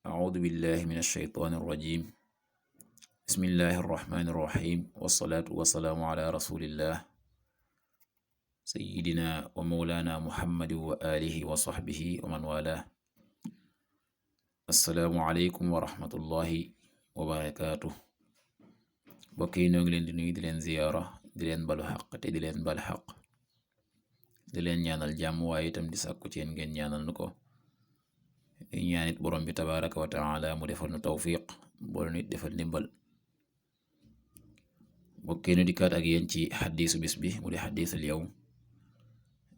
أعوذ بالله من الشيطان الرجيم بسم الله الرحمن الرحيم والصلاة والسلام على رسول الله سيدنا ومولانا محمد وآله وصحبه ومن والاه السلام عليكم ورحمة الله وبركاته mbokk yi ñoo ngi leen di nuyu di leen ziyaara di leen balu xaq te di leen bal xaq di leen ñaanal jàmm waaye itam di sàkku ci yéen ngeen ñaanal nu ko di ñaanit borom bi tabaraka wa taala mu defal nu tawfiq boolu nit defal ndimbal bokkee nu dikkaat ak yéen ci xaddiisu bis bi mu di xaddiisul yawm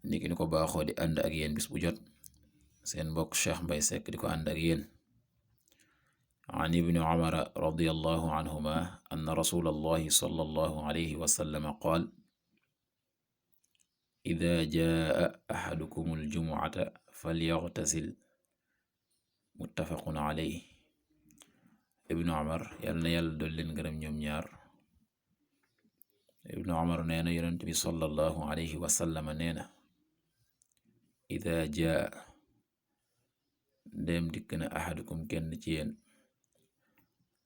niki ni ko baaxoo di ànd ak yéen bis bu jot seen mbokk Cheikh Mbay Sekk di ko ànd ak yéen an ibni umara radiyallahu anhuma anna rasulallahi sallallahu alayhi wa sallam qaal ida jaa ahadukum aljumuata falyaghtasil muttafaqun alayhi ibnu umar yàlla na yàlla dool leen gërëm ñoom ñaar ibnu umar nee na yonent bi sallallahu alayhi wa sallam nee na ida jaa ndéem dikk na ahadukum kenn ci yéen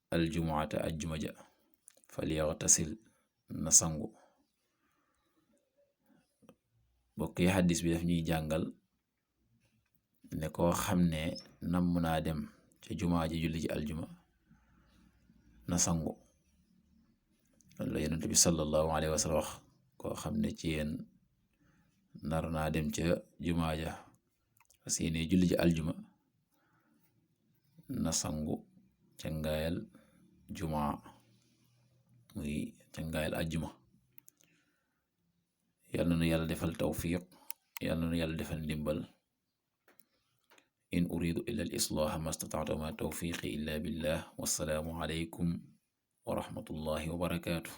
aljumuata ajjuma ja falyaghtasil na sangu bokk yi xaddis bi daf ñuy jàngal ne koo xam ne namm naa dem ca jumaa ji julli ci aljuma na sangu la yonent bi sallallahu alayhi wa sallam wax koo xam ne ci yéen nar naa dem ca jumaa ja fas yéene julli ci aljuma na sangu cangaayal jumaa muy cangaayal aljuma yàlla na yàlla defal tawfiq yàlla na yàlla defal ndimbal in uridu illa al islaha ma stata'tu ma tawfiqi illa billah wassalaamu alaykum wa rahmatullahi wa barakatuh